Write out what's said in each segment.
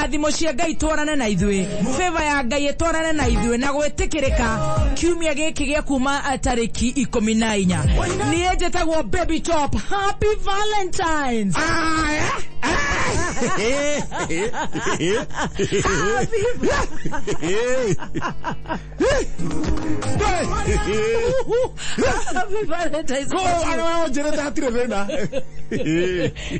Irathimo cia Ngai twarane na ithuĩ, favor ya Ngai ĩtwarane na ithuĩ na gwĩtĩkĩrĩka kiumia gĩkĩ gĩa kuma tarĩki 14. Niĩ njĩtagwo Baby Top. Happy Valentines. Happy Happy Valentine's. Njĩrĩte hatirĩ thĩna.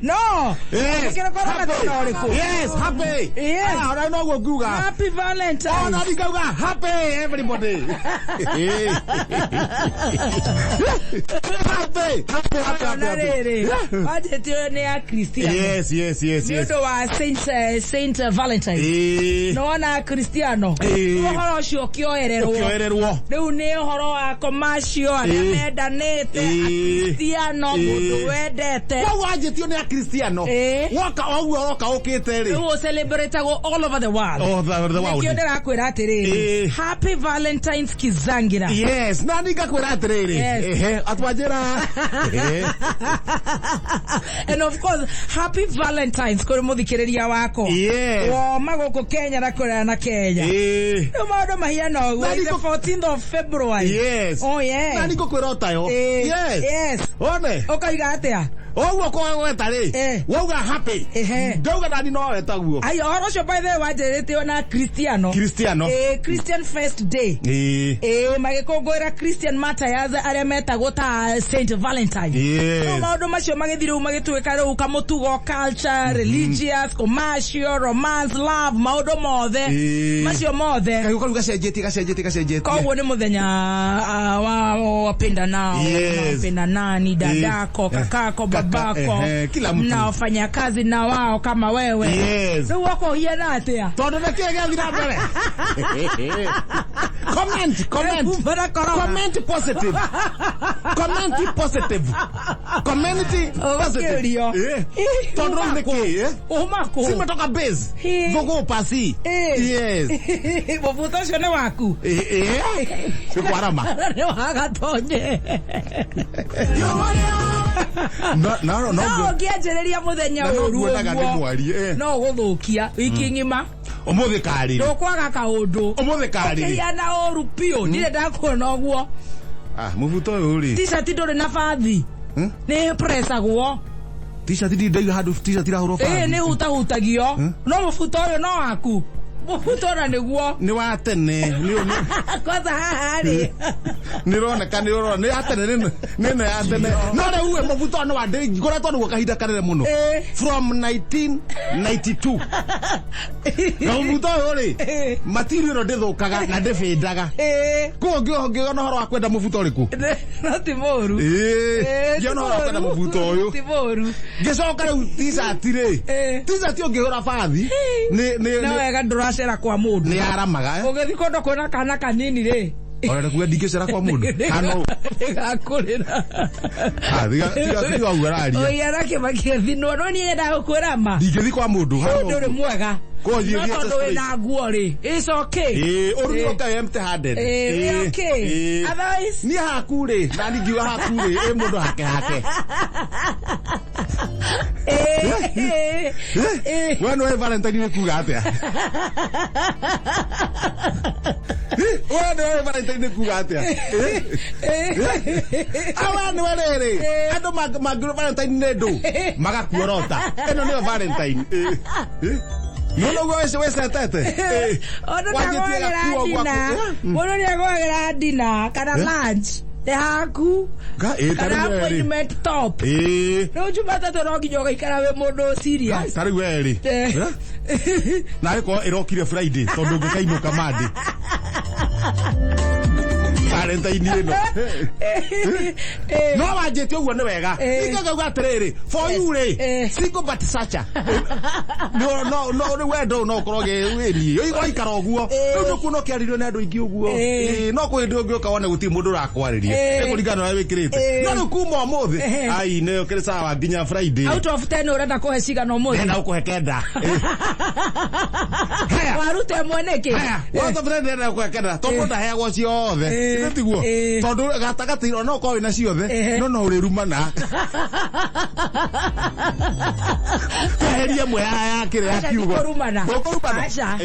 No. Yes. Ũkĩrĩ na thĩna ũrĩkũ? Yes, happy. Yes. Ah, ona noguo nguga. Happy Valentine's. Ona ndingauga happy everybody. Happy, happy, happy, Na happy, happy. rĩrĩ, wanjĩtie nĩ ya Christian. Yes. Nĩ ũndũ wa Saint Valentine. Nĩwona Kristiano ũhoro ũcio ũkĩoererwo. Ũkĩoererwo. Rĩu nĩ ũhoro wa commercial, arĩa mendanĩte, Akristiano, mũndũ wendete. Koguo wanjĩtio nĩ Akristiano. Woka ũguo ũroka ũkĩte rĩ. Rĩu ũcelebratagwo all over the world. Oh, the world. Nĩkĩo ndĩrakwĩra atĩrĩrĩ, Happy Valentine's Kizangira. Yes, na niĩ ngakwĩra atĩrĩrĩ. Yes. Ehe, atwanjĩra. Ehe. And of course, Happy Valentine's kũrĩ mũthikĩrĩria wakwa. Yes. Woma gũkũ Kenya na kũraya na Kenya. Rĩu maũndũ mahiana ũguo. Na It's the niko- 14th of February. Yes. Oh yeah. Na nĩngũkwĩra ũtayo. Yes. Yes. One. Ũkoiga atĩa? Ũguo kwaweta rĩ. Wauga happy. Ndauga nani no wetaguo. Ai, ũhoro ũcio by the way wanjĩrĩtio na Kristiano. Kristiano. Christian First Day. Magĩkũngũĩra Christian martyrs arĩa metagwo ta Saint Valentine. Rĩu maũndũ macio magĩthiĩ rĩu magĩtuĩka rĩu kamũtugo, culture, religious, commercial, romance, love, maũndũ mothe. Macio mothe. Kahiũ kau gacenjetie gacenjetie gacenjetie. Koguo nĩ mũthenya wa wapenda nao, wapenda nani, dadako, kakako, babako, Kila mtu. na wafanyakazi na wao kama wewe. Rĩu woka ũhiana atĩa? Tondũ nĩ kĩĩ gĩathiĩ na mbere? Comment, comment. Kumbara corona. Comment positive. Comment positive. Comment positive. Ũgakĩũrio. Tondũ rĩu nĩ kĩĩ? Uma kũ? Simetoka base. Thũgũ pasi. Yes. Mũbuto ũcio nĩ waku? Nĩ kwarama. Nĩ wa Gatonye. No, no, no. No ũngĩanjĩrĩria mũthenya Na no ũru nguonaga ũguo, nĩ mwarie, no ũgũthũkia wiki ng'ima. Ũmũthĩ karĩrĩ. Ndũkwaga kaũndũ. Ũmũthĩ karĩrĩ. Ũkĩhiana ũru biũ. Ndirĩ ndakuona ũguo. Ah, mũbuto ũyũ rĩ. T-shirt ndũrĩ na bathi. Nĩ pressagwo. T-shirt ndirĩ ndaiga handũ t-shirt irahũrwo bathi. Ĩĩ, nĩ hutahutagio. No mũbuto ũyũ no waku. Mũbuto ona nĩguo. Nĩ wa tene. Kwanza haha rĩ. Nĩ ũroneka nĩ ũrona nĩ ya tene nĩ ĩno ya tene. No rĩu we mũbuto nĩ wa ndĩ ngoretwo nĩguo kahinda kanene mũno. From 1992. Na mũbuto ũyũ rĩ, material ĩno ndĩthũkaga na ndĩbĩndaga. Koguo ngĩona ũhoro wa kwenda mũbuto ũrĩkũ? No ti mũru. Ngĩona ũhoro wa kwenda mũbuto ũyũ. Ti mũru. Ngĩcoka rĩu t-shirt rĩ. T-shirt ũngĩhũra bathi No wega ndũracera kwa mũndũ. Nĩ yaramaga. Ũgĩthiĩ kũndũ kwĩna kana kanini rĩ. Ona kuga ndingĩcera kwa mũndũ. Hano. Nĩgakũrĩra. Ah, tiga tiga tiga ũguo ũraria. Ũiara kĩmakia thinwo no niĩ nyendaga gũkwĩra ma. Ndingĩthiĩ kwa mũndũ. Hano. Ndũrĩ mwega. Kwa thiĩ No thiĩ tondũ wĩna nguo rĩ, it's okay. Ũru nĩ ũka empty handed. Okay. Otherwise Niĩ haku rĩ, na niĩ ngiuga haku rĩ, ĩ mũndũ hake hake. We nĩwe Valentine nĩ kuga atĩa? We nĩwe Valentine nĩ kuga atĩa? Awa nĩwe rĩrĩ, andũ mangĩrwo Valentine nĩ ndũ, magakuorota. Ĩno nĩyo Valentine. No noguo wĩcetete. Ũndũ Wanjĩtie ndagwagĩra gakuo dina. gwaku. Mũndũ nĩagwagĩra dina kana lunch. Nĩ haku. Ga, ta Kana rĩu we rĩ. appointment top. Rĩu Jumatatũ no nginya ũgaikara wĩ mũndũ serious. Ta rĩu we rĩ. Na ĩkorwo ĩrokire Friday tondũ ngĩkainũka Monday. Valentine ĩno. No wanjĩtie ũguo nĩ wega. Ningĩ ngauga atĩrĩrĩ, for you rĩ, single but searcher. No no no rĩu wendo no ũkorwo wĩniĩ. Ũgaikara ũguo. Rĩu nĩ ũkuona ũkĩarĩrio nĩ andũ aingĩ ũguo. No kwĩ hĩndĩ ũngĩũka wone gũtirĩ mũndũ ũrakwarĩria. Nĩ kũringana na ũrĩa wĩkĩrĩte. No rĩu kuma ũmũthĩ, ai nĩ ũkĩrĩ sawa nginya Friday. Out of 10 ũrenda kũhe cigana ũmũthĩ? Ndĩrenda gũkũhe 9. Haya. Waruta ĩmwe nĩkĩ? Haya, out of 10 ndĩrenda gwekera tondũ ndaheagwo ciothe. Ithe tiguo? Tondũ gatagatĩ ona ũkorwo wĩna ciothe, no no ũrĩrumana. Kweheria ĩmwe ya kĩrĩa ya Aca, kiugo. ndikũrumana. Ndũkũrumana? Aca.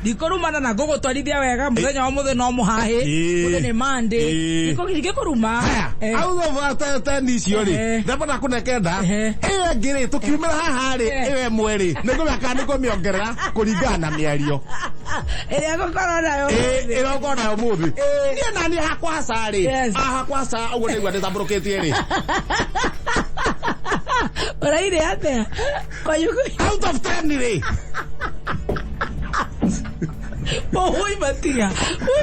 Ndikũrumana na ngũgũtwarithia wega mũthenya wa mũthĩ no mũhahĩ. Mũthĩ nĩ Monday. Ndingĩkũruma. Haya, out of 10 icio rĩ, ndamba kũne kenda. Ĩyo ĩngĩ rĩ, tũkiumĩra haha rĩ, ĩyo ĩmwe rĩ, nĩngũmenya kana nĩngũmĩongerera kũringana na mĩario. Ĩrĩa ngũkorwo nayo. Ĩrĩa ũkorwo nayo mũthĩ. Niĩ naniĩ hakwa haca rĩ, hakwa haca ũguo ndaigua ndĩtambũrũkĩtie rĩ. Ũraire atĩa? Kwanyu Out of 10 rĩ. Ũhũi matiga.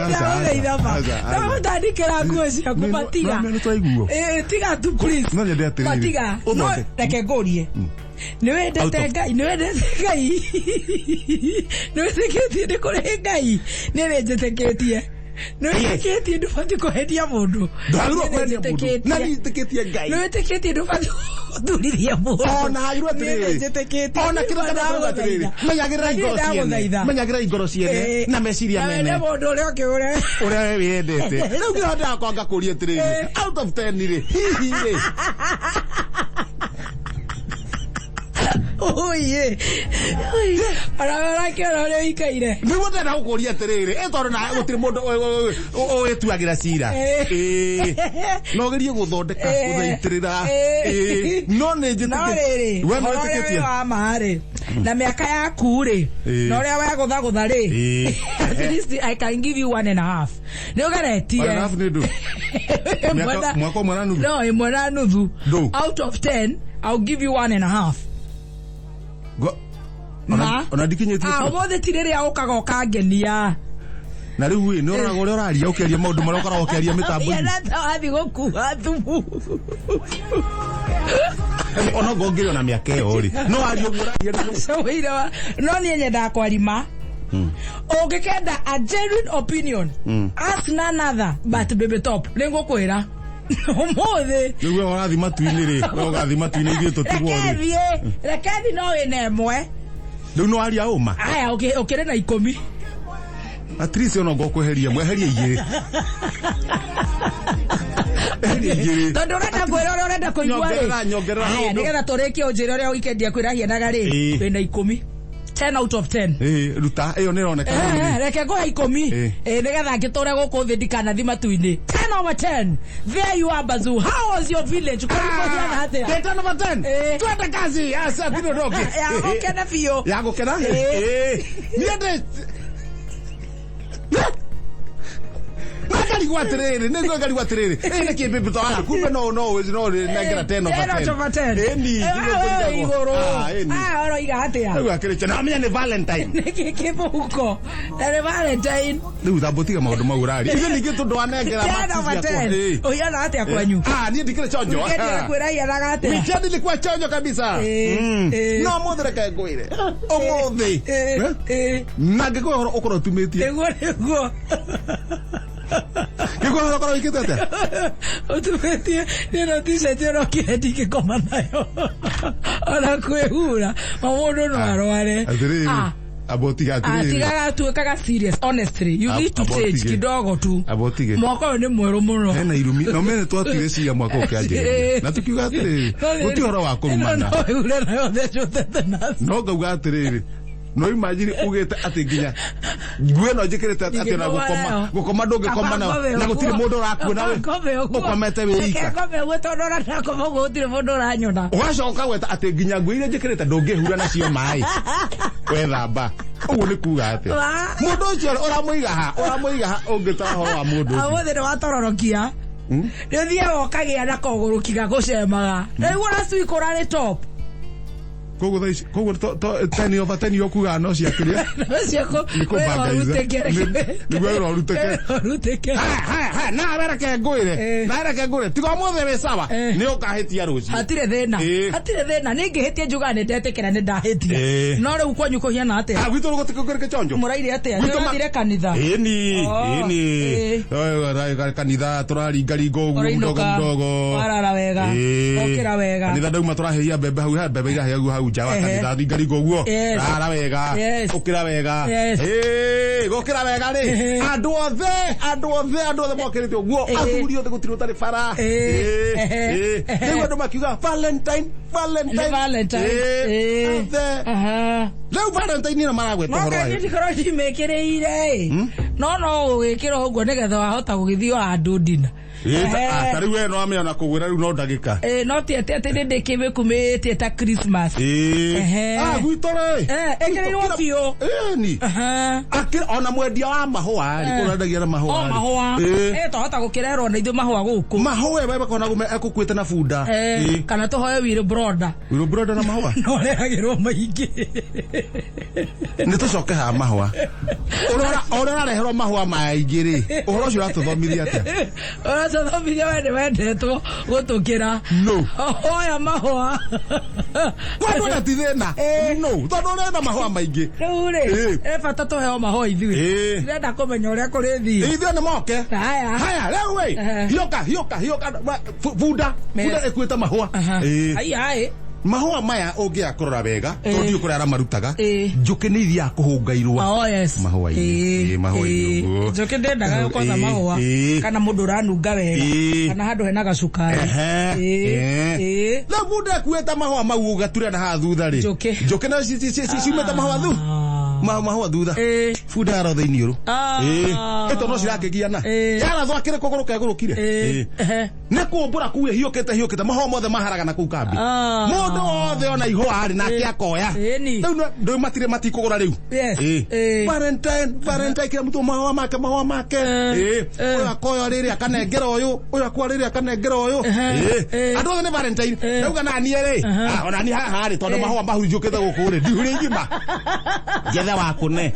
Ndagũthaitha ma. Ndagũtandĩkĩra nguo ciaku matiga. No, nĩ twaiguo. Tiga tu please. No nyende atĩrĩrĩ. Matiga. No reke ngũrie. Nĩ wendete Ngai, nĩ wendete Ngai. Nĩ wĩtĩkĩtie nĩ kũrĩ Ngai. Niĩ nĩ njĩtĩkĩtie. Nĩ wĩtĩkĩtie ndũbatiĩ kũhenia mũndũ. Ndwagĩrĩirwo kũhenia mũndũ. Na nĩ njĩtĩkĩtie Ngai. Nĩ wĩtĩkĩtie ndũbatiĩ gũthurithia mũndũ. Ona hagĩrĩirwo atĩrĩrĩ. Niĩ nĩ njĩtĩkĩtie. Ona kĩrĩa ndĩrauga atĩrĩrĩ. Menyagĩrĩra ngoro ciene. Menyagĩrĩra ngoro ciene na meciria mene. Na wende mũndũ ũrĩa ũngĩ ũrĩa ũrĩa we wĩyendete. Rĩu kĩrĩa ndĩrakwanga ngakũria atĩrĩrĩ. Out of 10 rĩ, hihi rĩ. Oye. Ona ũrakĩona ũrĩa ũikaire. Nĩguo ndĩrenda gũkũria atĩrĩrĩ, ĩ tondũ na gũtirĩ mũndũ ũĩtuagĩra cira. No ũgerie gũthondeka, gũthaitĩrĩra. No nĩ njĩtĩkĩtie. No rĩrĩ, we nĩ ũhoro ũrĩa wĩtĩkĩtie. wĩ wa ma rĩ, na mĩaka yaku rĩ, na ũrĩa wegũthagũtha rĩ, at least I can give you 1.5. Nĩ ũgeretie. One and a half nĩ ndũ? Mwaka ũmwe na nuthu? No, ĩmwe na nuthu. Ndũ? Out of 10, I'll give you 1.5. Ma? Ona ndikinyĩtie. Ũmũthĩ ti rĩrĩa ũkaga ũkangenia. Na rĩu ĩ, nĩ ũroraga ũrĩa ũraria ũkĩaria maũndũ marĩa ũkoragwo ũkĩaria mĩtambo-inĩ. Ona ta wathiĩ gũkua thumu. Ona ongorwo ngĩrĩ ona mĩaka ĩyo rĩ, no arie ũguo ũraria rĩu. Ũira wa- No niĩ nyendaga kwarima. Ũngĩkenda a genuine opinion, ask none other but Baby Top. Nĩngũkwĩra. Ũmũthĩ. Rĩu we ũrathiĩ matu-inĩ rĩ, we ũgathiĩ matu-inĩ ithuĩ tũtigwo Reke rĩ. thiĩ, reke thiĩ no wĩna ĩmwe. Rĩu no aria ũma. Aya, ũkĩrĩ na 10. At least ona ongorwo kweheria ĩmwe, eheria igĩrĩ. Eheria igĩrĩ. Tondũ ũrenda kwĩra ũrĩa ũrenda kũigua rĩ. Nyongerera, nyongerera Aya, ũndũ. nĩgetha tũrĩkie ũnjĩre ũrĩa weekend yaku ĩrahianaga rĩ, wĩna 10. 10 out of 10. Ruta, ĩyo nĩ ĩroneka. Reke ngũhe 10. Nĩgetha ngĩtũre gũkũ thĩ ndikanathi matu-inĩ. 10 over 10. There you are, Bazoo. How was your village? Kũrĩ kũhiana atĩa? 10 over 10. Twende kazi. Asa, tino ndoke. Ya gũkena biũ. Ya gũkena? Niĩ ndĩ Ngarigwo atĩrĩrĩ, nĩ ngarigwo atĩrĩrĩ. Ĩ nĩkĩ Baby Top? Ah, kumbe no, no, no, nengera 10 over 10 out 10. over 10. Ĩni, Wewe igũrũ. Ah, ĩni. Ah, ũroiga atĩa? Rĩu akĩrĩ na amenya nĩ Valentine. Nĩkĩ kĩ mũhuko? Na nĩ Valentine. Rĩu thambo tiga maũndũ mau ũraria. Ithuĩ ningĩ tondũ wanengera 10 over marks ciakwa. 10. Ũhiana atĩa kwanyu? Ah, niĩ ndikĩrĩ chonjo. Weekend yaku ĩrahianaga atĩa? Weekend ilikuwa chonjo kabisa. No ũmũthĩ reke ngwĩre. Ũmũthĩ. Na ngĩkũhe ũhoro ũkorwo ũtumĩtie. Nĩguo, nĩguo. Ngĩkũhe ũhoro ũkorwo wĩkĩte atĩa? Ũtumĩtie nĩ no t-shirt ĩrokire ndingĩkoma nayo. Ona kwĩhura, ma mũndũ no arware. Atĩrĩrĩ. Abo tiga atĩrĩrĩ. Tiga gatuĩkaga serious, honestly. You need to change kidogo tu. Abo tige. Mwaka ũyũ nĩ mwerũ mũno. Hena irumi. No mene twatuire cira mwaka ũkĩanjĩrĩria. Na tũkiuga atĩrĩrĩ, gũtirĩ ũhoro wa kũrumana. No wĩhure nayo thecwo tetanus. No ngauga atĩrĩrĩ, no imagine ugĩte atĩ nginya nguo ĩno njĩkĩrĩte atĩ ona gũkoma, gũkoma ndũngĩkoma na, na gũtirĩ mũndũ ũrakuona we. Ũkomete wĩ ika. Ngome ũguo tondũ ona ndakoma ũguo gũtirĩ mũndũ ũranyona. Ũgacoka gweta atĩ nginya nguo iria njĩkĩrĩte ndũngĩhura nacio maĩ. Wethamba. Ũguo nĩ kuga atĩa? Mũndũ ũcio ũramũiga ha? Ũramũiga ha ũngĩtara ũhoro wa mũndũ ũcio? Ũmũthĩ nĩ watororokia. Nĩ ũthiaga ũkagĩa na kogũrũki gagũcemaga. Rĩu ona cui kũrarĩ top. Koguo thaa ici, koguo to, 10 over 10 ũkugaga no ciakĩrĩa? No ciako, Nĩ kũbangaiza. wĩra ũrutĩke. Nĩguo wĩra ũrutĩke. Wĩra ũrutĩke. Haya, haya, haya, na reke ngwĩre. Na reke ngwĩre. Tiga ũmũthĩ wĩ sawa. Nĩ ũkahĩtia rũciũ. Hatirĩ thĩna. Hatirĩ thĩna. Nĩ ingĩhĩtia njugaga nĩ ndetĩkĩra nĩ ndahĩtia. No rĩu kwanyu kũhiana atĩa? Ah, gwitũ gũtikĩ kĩchonjo. Mũraire atĩa? Nĩ Gwitũ ma- ũrathire kanitha? Ĩni, ĩni. Kanitha tũraringaringa ũguo Ũrainũka. mdogo mdogo. Warara wega. Ũkĩra wega. Kanitha ndauma tũrahĩhia mbembe hau, he mbembe irahĩagwo hau hau nja wa Ehe. kanitha thingaringo ũguo. Yes. Rara wega. Yes. Ũkĩra wega. Yes. Ĩĩ, gũkĩra wega rĩ. Ehe. Andũ othe, andũ othe, andũ othe mokĩrĩte ũguo. Ĩĩ. Athuri othe gũtirĩ ũtarĩ bara. Ĩĩ. Ĩĩ. Ehe. Ĩĩ. Rĩu andũ makiuga Valentine, Valentine. Nĩ Valentine. Ĩĩ. Ĩĩ. Othe. Aha. Rĩu Valentine ĩno maragweta No ũhoro kaĩ wayo. ndikorwo ndimĩkĩrĩire no no gũgĩkĩra ũguo nĩgetha wahota gũgĩthiĩ o handũ ndina. Ĩĩ, ta rĩu we no amĩona kũgwĩra rĩu no ndagĩka. Ĩĩ, no ti atĩ atĩ nĩ ndĩkĩmĩkumĩtie ta Christmas. Ĩĩ. Ehe. Ah, gwitũ rĩ. Eh, ĩkĩrĩirwo biũ. Ĩni. Aha. Akĩra ona mwendia wa mahũa rĩ, kũrĩa endagia na mahũa. O rĩ. mahũa. Ĩĩ. Eh, twahota gũkĩrerwo na ithuĩ mahũa gũkũ. Mahũa we bakona gume ekũkuĩte na bunda. Eh, Ĩĩ. kana tũhoe Willy Broda. Willy Broda na mahũa. No rehagĩrwo maingĩ. Nĩ tũcoke haha mahũa. Ũrĩa ũrareherwo mahũa maingĩ rĩ, ũhoro ũcio ũratũthomithia atĩa? Ũratũthomithia we nĩ wendetwo gũtũkĩra. No. Oya mahũa. Kwandũ na ti thĩna. Ĩĩ. No, tondũ ũrenda mahũa maingĩ. Rĩu rĩ, Ĩĩ. ĩ bata tũheo mahũa ithuĩ. Ĩĩ. Ndĩrenda kũmenya ũrĩa kũrĩthiĩ. Ithuĩ nĩ moke. Haya. Haya, rĩu ĩ, Ehe. hiũka, hiũka, hiũka, bunda, bunda ĩkuĩte mahũa. Aha. Ĩĩ. Haya ĩ. Mahũa maya ũngĩaga kũrora wega, Ĩĩ. tondũ ndiũĩ kũrĩa aramarutaga, Ĩĩ. njũkĩ nĩ ithiaga kũhũnga irũa. Oh, yes. Mahũa-inĩ. Ĩĩ, Ĩĩ, mahũa-inĩ ĩĩ. ũguo. Njũkĩ ndĩendaga kwanza Ĩĩ, mahũa ĩĩ. kana mũndũ ũranunga wega Ĩĩ. kana handũ hena gacukari. Ehe. Ĩĩ, Ĩĩ. ĩĩ. Rĩu bunda ĩkuĩte mahũa mau ũgatura na haha thutha rĩ. Njũkĩ. Njũkĩ nacio ciumĩte mahũa thu. Mahũa thutha. Ĩĩ. Bunda yaro thĩinĩ ũrũ. Ah. Ĩĩ. Ĩto no cirakĩgiana. Ĩĩ. Yarathwo akĩrĩ kũgũrũ kegũrũkire. Ĩĩ. Ehe. Nĩ kũmbũra kuu ĩhiũkĩte hiũkĩte mahũa mothe maharagana kũu kambi. Ah. Mũndũ wothe ona ihũa rĩ nake akoya. Ĩni. Rĩu ndũ matirĩ matikũgũra rĩu. Yes. Ĩĩ. Ĩĩ. Valentine, Valentine kila mtu mahũa make mahũa make. Ĩĩ. Ĩĩ. Ũyũ akoya rĩrĩ akanengera ũyũ, ũyũ akoya rĩrĩ akanengera ũyũ. Ehe. Ĩĩ. Ĩĩ. Andũ othe nĩ Valentine. Ĩĩ. Ndauga naniĩ rĩ. Aha. Ah, ona niĩ haha rĩ tondũ Ĩĩ. mahũa mahurunjũkĩte gũkũ rĩ, ndihurĩ ngima. Ngethe wa kũne.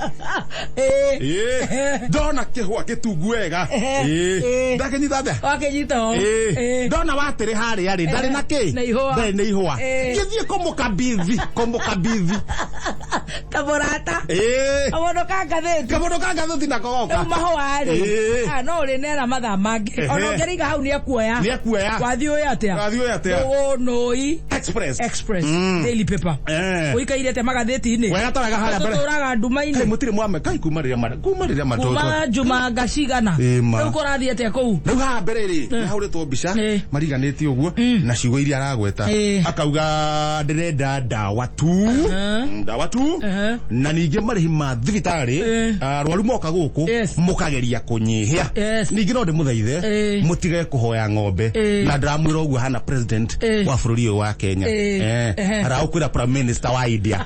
Ĩĩ. Ĩĩ. Ndona kĩhũa kĩtungu wega. Ehe. Ĩĩ. Ĩĩ. Ndakĩnyita atĩa? Wakĩnyita o. Ĩĩ. Ĩĩ. Ndona watĩrĩ harĩa rĩ, ndarĩ na kĩ? Na ihũa. Ndarĩ na ihũa. Ĩĩ. Ngĩthiĩ kũmũkabithi, kũmũkabithi. Ta mũrata. Ĩĩ. Kamũndũ ka ngathĩti. Kamũndũ ka ngathĩti nako goka. Rĩu mahũa rĩ. Ĩĩ. Ah, no ũrĩnera mathaa mangĩ. Ehe. Ona ũngĩringa hau nĩ ekuoya. Nĩ ekuoya. Wathiĩ ũĩ atĩa? Wathiĩ ũĩ atĩa? Ũnũi Express. Express. Mm. Daily paper. Eh. Ũikaire atĩa magathĩti-inĩ? Wega ta wega harĩa mbere. Tũtũraga Kai nduma-inĩ. mũtirĩ mwame kai kuma rĩrĩa mara kuma rĩrĩa Kuma matũtwo. Juma ngacigana. Ĩĩ, ma. Rĩu kũrathiĩ atĩa kũu? Rĩu haha mbere rĩ nĩ hahũrĩtwo mbica Ĩĩ. mariganĩtie ũguo na ciugo iria aragweta Ĩĩ. akauga ndĩrenda ndawa tu ndawa tu Aha. na ningĩ marĩhi ma thibitarĩ Ĩĩ. arwaru moka gũkũ Yes. mũkageria kũnyihia Yes. ningĩ no ndĩmũthaithe Ĩĩ. mũtige kũhoya ng'ombe Ĩĩ. na ndĩramwĩra ũguo hana president Ĩĩ. wa bũrũri ũyũ wa Kenya Ĩĩ. Eh, Ehe. aragũkwĩra prime minister wa India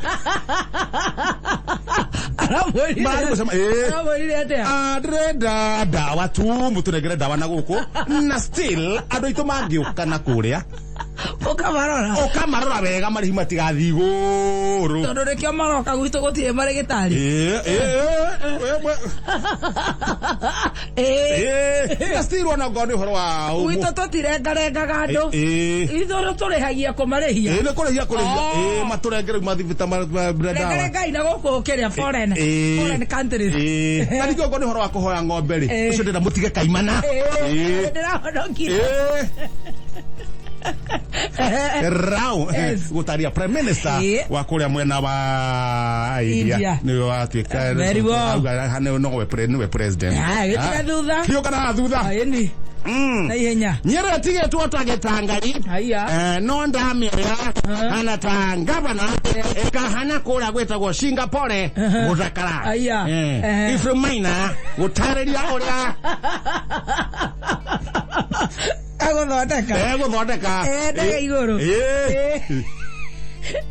Aramwĩrire. Marĩ gũcema- Ĩĩ. Aramwĩrire atĩa? Ah, ndĩrenda ndawa tu mũtũnengere ndawa na gũkũ na still andũ aitũ mangĩũka na kũrĩa Ũkamarora. ũkamarora wega marĩhi matigathiĩ igũrũ Tondũ nĩkĩo maroka gwitũ gũtirĩ marĩgĩtarĩ. Ĩĩ, ĩĩ, ĩĩ, ĩĩ, Ĩĩ. ĩĩ. Na still ona ngorwo nĩ ũhoro wa Gwitũ tũtirengarengaga andũ. Ĩĩ. Ithuĩ tũrĩhagia kũmarĩhia. Ĩĩ, nĩ kũrĩhia kũrĩhia Oh. Ĩĩ, matũrengere mathibita ndawa Rengarengai na gũkũ kĩrĩa foreign. Ĩĩ. Foreign countries. Ĩĩ. Na ningĩ okorwo nĩ ũhoro wa kũhoya ng'ombe rĩ Ĩĩ. ũcio ndĩrenda mũtige kaimana Ĩĩ. Ĩĩ. Ndĩrahonokire. Ĩĩ. Rao Yes. gũtaria prime minister Ĩĩ. wa kũrĩa mwena wa India India. nĩwe watuĩka Very well. auga nowe nĩwe president. Haya, gĩtiga thutha. Hiũka na thutha. Ĩni. Na ihenya. Nyĩrĩ ĩtigĩtwo ta gĩtangari Haiya. Eh, no ndamĩoya hana ta ngavana ĩkahana kũrĩa gwĩtagwo Singapore gũthakara. Aya. Eh, Eh. Ephraim Maina gũtarĩria ũrĩa Agũthondeka. egũthondeka. Eh, ndege igũrũ. Ĩĩ.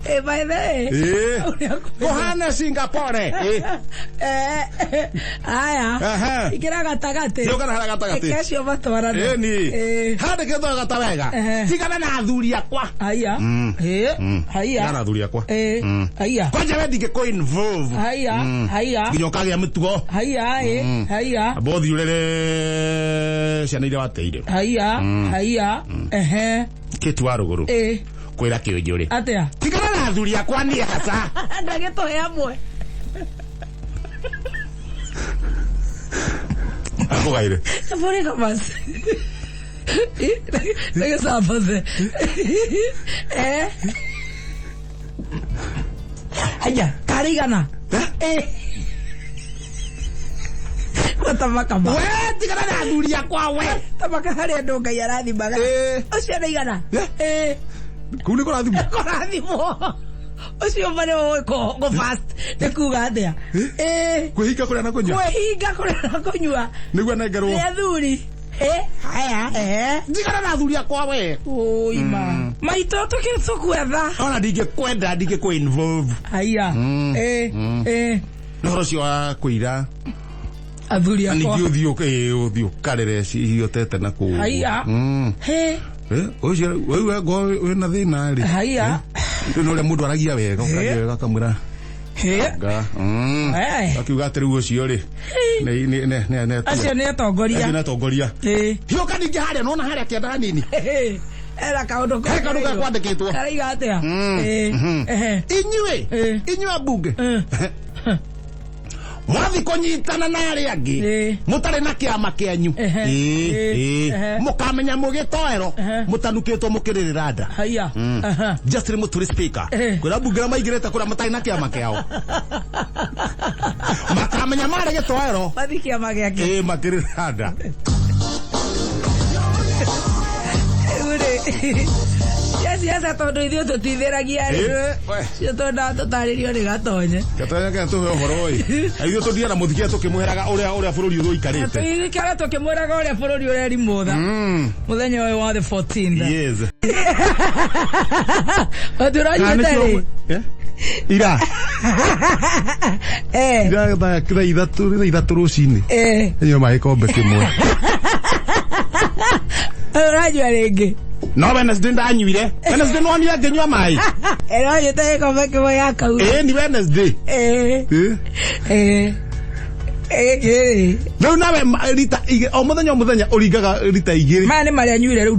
Eh, by the way. Ĩĩ. Ũrĩa kwĩna- Kũhana Singapore. Ĩĩ. Eh, haya. Ehe. Ikĩra gatagatĩ. Hiũka na harĩa gatagatĩ. Ĩke acio matwarane. Ĩni. Ĩĩ. Handĩkĩtwo gata wega. Ehe. Tigana na athuri akwa. Haya. Mm. Ĩĩ. Mm. Haya. Tigana na athuri akwa. Ĩĩ. Mm. Haya. Kwanja we ndingĩkũ involve. Haya. Haya. Nginya ũkagĩa mĩtugo. Haya. Ĩĩ. Haya. Amba ũthiĩ ũrere ciana iria wateire. Haya. Haya. Ehe. Kĩtu wa rũgũrũ. Ĩĩ. Kwĩra kĩũnjũrĩ. Atĩa? Tigana na athuri akwa niĩ hasa. Ndagĩtũhe amwe. Akũgaire. Kaburi kabasi. Ndagĩcambace. Eh. Aya, karĩ igana. Eh? Tamaka ma. We tigana na athuri akwa we. Tamaka harĩ andũ Ngai arathimaga. Eh. Ũcio nĩ igana. Eh? Eh. Kũu nĩ kũrathimwo. Kũrathimwo. Ũcio ma nĩ ũĩ kũ fast nĩ kuga atĩa. Eh. Kwĩhinga kũrĩa na kũnyua. Kwĩhinga kũrĩa na kũnyua. Nĩguo anengerwo. Nĩ athuri. Eh. Haya. Eh. Tigana na athuri akwa we. Ũima. Maitũ tũgĩtũkwetha. Ona ndingĩkwenda ndingĩkũ involve. Haya. Eh. Eh. Nĩ ũhoro ũcio wa kũira. Athuri akwa. Ningĩ ũthiĩ ũthiĩ ũkarĩre irio tete na kũu. Haya. He. Ũcio wewe ngo wĩna thĩna rĩ. Haya. Rĩu nĩ ũrĩa mũndũ aragia wega, ũkagia wega akamwĩra. He. Nga. Eh. Akiuga atĩ rĩu ũcio rĩ. Nĩ nĩ nĩ nĩ nĩ Acio nĩ atongoria. Acio nĩ atongoria. Eh. Hiũka ningĩ harĩa nona harĩa kĩanda hanini. Era kaũndũ He kaũndũ gakwandĩkĩtwo. Karaiga atĩa? Eh. Eh. Inyuĩ Eh. inyuĩ ambunge Eh. mwathi kũnyitana na arĩa angĩ Eh. mũtarĩ na kĩama kĩanyu Ehe. Ĩĩ, Eh. ĩĩ. Ehe. mũkamenya mũgĩtoero Ehe. mũtanukĩtwo mũkĩrĩrĩra nda Haya. Aha. Justin Muturi speaker Eh. kwĩra mbunge arĩa maingĩrĩte kũrĩa matarĩ na kĩama kĩao makamenya marĩ gĩtoero Mathi kĩama gĩake. ĩĩ makĩrĩrĩra nda. Rĩu rĩ. Cia siasa tondũ ithuĩ tũtithĩragia rĩ. Ĩĩ, we. Cio twendaga tũtarĩrio nĩ Gatonye. Gatonya kaya tũhe ũhoro ĩ. Na ithuĩ tũthiaga na mũthikia tũkĩmwĩraga ũrĩa ũrĩa bũrũri ũyũ ũikarĩte. Tũikara tũkĩmwĩraga ũrĩa bũrũri ũrerimũtha. Mũthenya ũyũ wa the 14th. Yes. Ũtũranyuĩte rĩ? Eh? Ira. Eh. Ira thaa 3 rũcinĩ. Eh. Nyua maĩ gĩkombe kĩmwe. Ũranyua rĩngĩ. No Wednesday ndanyuire. Wednesday nĩwonire ngĩnyua maĩ. Ĩranyuĩte gĩkombe kĩmwe gĩa kau. Ĩĩ ni Wednesday. Eh. Ĩĩ. Eh. Gĩkĩ rĩ. Rĩu nawe rita igĩrĩ o mũthenya o mũthenya ũringaga rita igĩrĩ. Maya nĩ marĩa nyuire rĩu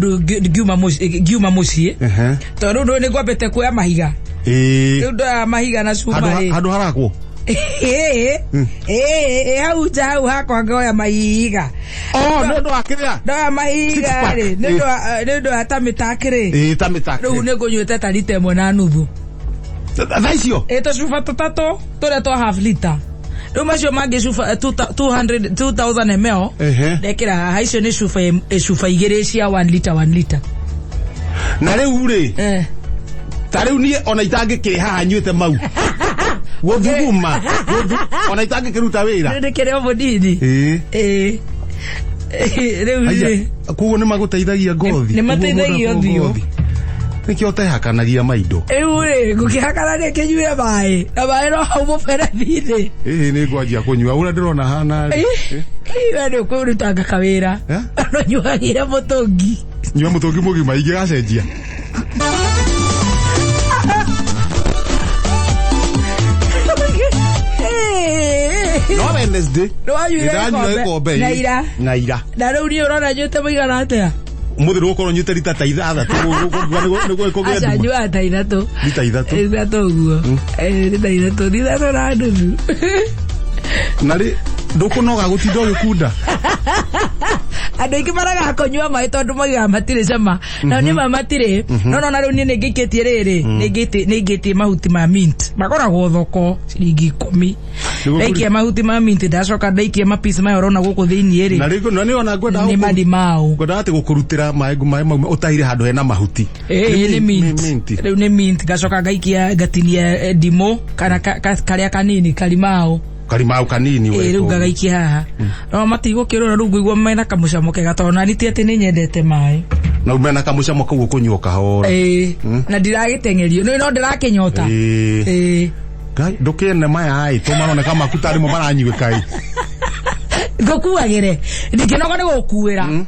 ngiuma mũciĩ. Ehe. Tondũ rĩu nĩ ngwambĩte kuoya mahiga. Ĩĩ. Rĩu ndoya mahiga na cuma rĩ. Handũ harakwo. Ĩĩ. Ĩĩ hau nja hau hakwa ngoya mahiga. Oh, nĩ ũndũ wa kĩrĩa? Ndoya mahiga rĩ. Nĩ ũndũ wa ta mĩtakĩ rĩ. Ĩĩ ta mĩtakĩ. Rĩu nĩ ngũnyuĩte ta rita ĩmwe na nuthu. Thaa icio? Ĩĩ tũcuba tũtatũ tũrĩa twa half liter. Rĩu macio mangĩ cuba 200 2000 ml. Ehe. Ndekĩra haha icio nĩ cuba cuba igĩrĩ cia 1 liter 1 liter. Na rĩu rĩ. Eh. Ta rĩu niĩ ona itangĩkĩrĩ haha nyuĩte mau. Gũthuguma. Ona itangĩkĩruta wĩra. Ndĩkĩrĩ o mũnini. Ĩĩ. Ĩĩ. Rĩu rĩ. Koguo nĩ magũteithagia ngothi. Nĩ mateithagia ũthiũ. Nĩkĩo ũtehakanagia maindo. Rĩu rĩ ngũkĩhakana nĩ kĩnyue maĩ. Na maĩ no hau mũberethi-inĩ. Ĩĩ nĩ ngwanjia kũnyua. Ũrĩa ndĩrona hana rĩ. We nĩ ũkũrutanga kawĩra. No nyuagĩre mũtũngi. Nyua mũtũngi mũgima ingĩgacenjia. No Wednesday. Nĩwanyuire gĩkombe. Na ira. Na ira. Na rĩu niĩ ũrona nyuĩte mũigana atĩa? Mũthĩ nĩgũkorwo nyuĩte rita ta ithathatũ nĩguo kũgĩa Aca nduma. nyuaga ta ithatũ. Rita ithatũ. Ithatũ ũguo. Rita ithatũ. Ithatũ na nuthu. Na rĩ ndũkũnoga gũtinda ũgĩkunda. Andũ aingĩ maragaga kũnyua maĩ tondũ moigaga matirĩ cama. Na nĩ ma matirĩ. No nona rĩu niĩ nĩngĩikĩtie rĩrĩ. Nĩngĩtie mahuti ma mint. Magũragwo thoko ciringi 10. Ndaikia mahuti ma mint ndacoka ndaikia mapiece maya ũrona gũkũ thĩiniĩ rĩ. Na rĩu na nĩ ona ngwenda Nĩ marimau. Ngwenda atĩ gũkũrutĩra maĩ mau ũtahire handũ hena mahuti. Ĩĩ nĩ mint. Rĩu nĩ mint ngacoka ngaikia ngatinia ndimũ kana karĩa kanini karimau. Karimau kanini we. Rĩu ngagaikia haha. No matigũkĩrũra rĩu ngũigua mena kamũcamo kega tondũ nani ti atĩ nĩ nyendete maĩ. Na mena kamũcamo kau ũkũnyua kahora. Ĩĩ. Na ndiragĩteng'erio. No ndĩrakĩnyota. Ĩĩ. Ngai ndũkĩene maya ĩ tũmaroneka maku tarĩ mo maranyuĩka ĩ. Ngũkuagĩre. Ndingĩnoga nĩ gũkuĩra.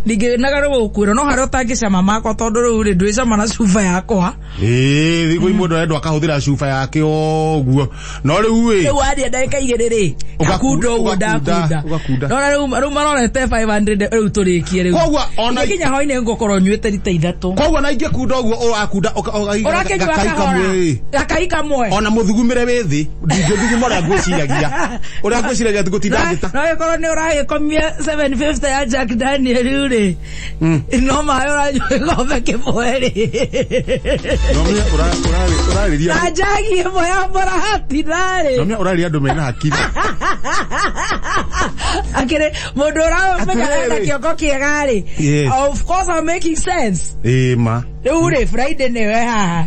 Ndingĩnoga nĩ gũkuĩra no harĩa ũtangĩcama makwa tondũ rĩu rĩ ndwĩcama na cuba yakwa. Ĩĩ thikũ imwe mũndũ arendwo akahũthĩra cuba yake ũguo. No rĩu ĩ. Rĩu waria ndagĩka igĩrĩ rĩ. Ngakunda ũguo ndakunda. Ũgakunda. No rĩu marorete 500 rĩu tũrĩkie rĩu. Koguo ona nginya hwainĩ ngũkorwo nyuĩte rita ithatũ. Koguo na ingĩkunda ũguo ũrakunda ũrakĩnyua kahora. Gakai kamwe. Ona mũthugumĩre wĩ thĩ ndingĩthuguma ũrĩa ngwĩciragia. Ũrĩa ngwĩciragia ngũtinda ngĩta. No ĩkorwo nĩ ũragĩkomia 750 ya Jack Daniel rĩu rĩ, no maĩ ũranyua gĩkombe kĩmwe rĩ, Nomia ũrarĩria na njagi ĩmwe ya mũratina rĩ. Nomia ũrarĩria andũ mena hakiri. Akĩrĩ mũndũ ũramenya ena Atĩrĩrĩ. kĩongo kĩega rĩ, Yes. of course I'm making sense. Ĩĩ ma. Rĩu rĩ, Friday nĩwe haha,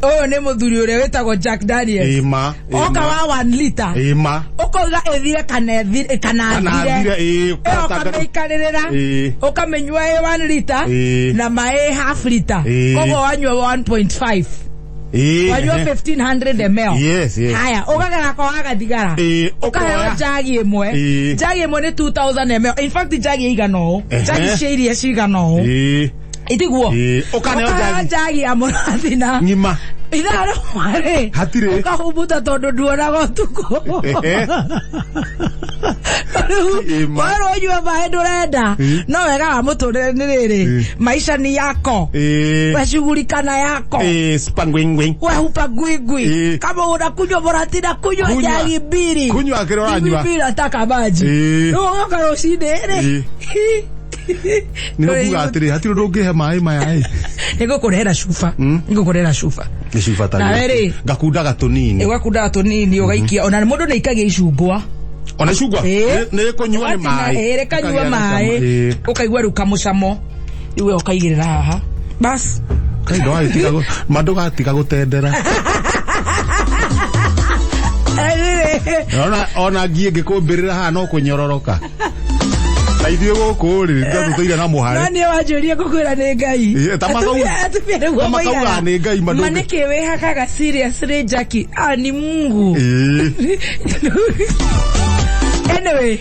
ũyũ nĩ mũthuri ũrĩa wĩtagwo Jack Daniels. Ĩĩ ma. Oka wa 1 liter, Ĩĩ ma. ũkauga ĩthire kana ĩthire, kana Kana athire. athire, ĩĩ, Ĩyo ũkamĩikarĩrĩra, Ĩĩ. ũkamĩnyua ĩ 1 liter Ĩĩ. na maĩ half liter, Ĩĩ. koguo wanyua 1.5, Ĩĩ. wanyua 1500 ml. Yes, yes. Haya, ũkagera koaga thigara, Ĩĩ, ũkaheo ũkoya. njagi ĩmwe. Ĩĩ. Njagi ĩmwe nĩ 2000 ml. In fact, njagi ĩigana ũũ, njagi cia iria cigana ũũ, Ĩĩ. itiguo. Ĩĩ. Ũkaneo Ũkaheo njagi. njagi ya mũrathina Ng'ima. ithaa rĩmwe rĩ, Hatirĩ. ũkahumbuta tondũ nduonaga ũtukũ. Rĩu Ĩĩ ma. werwo ũnyue maĩ ndũrenda. Ĩĩ. No wega wa mũtũrĩre nĩ rĩrĩ, Ĩĩ. maisha ni yako, Ĩĩ. weshughulika yako. Ĩĩ, spangwingwing. Wehupa gwigwi. Ĩĩ. Kama unakunywa mũratina, kunywa Kunywa. njagi mbili. Kunywa kĩrĩa ũranyua. Mbili, nataka maji. Ĩĩ. Rĩu ũgoka rũcinĩ rĩ, Nĩ ũkuga atĩrĩ, hatirĩ ũndũ ũngĩhe maĩ maya ĩ. Nĩngũkũrehera cuba, nĩngũkũrehera cuba. Nĩ cuba ta Nawe rĩ? Ngakundaga tũnini. Ũgakundaga tũnini ũgaikia. Ona mũndũ nĩ aikagia icungwa. Ona icungwa? Ĩĩ. Nĩ kũnyua nĩ maĩ. Ĩĩ, rĩkanyua Ũkagĩa na cama. maĩ. Ĩĩ. Ũkaigua rĩu kamũcamo, rĩu we ũkaigĩrĩra haha bas. Kai ndũgagĩtiga ma ndũgatiga gũtendera. Ona ona ngiĩ ngĩkũmbĩrĩra haha no kũnyororoka. Na ithuĩ gũkũ rĩ, tũtũire na No mũhare. niĩ wanjũria ngũkwĩra nĩ Ngai. Ĩĩ, ta Atumia nĩguo ta makauga moigaga. nĩ Ngai, ma Ma nĩkĩ wĩhakaga seriously, Jackie? Ah, ni Mungu. Ĩĩ. Anyway.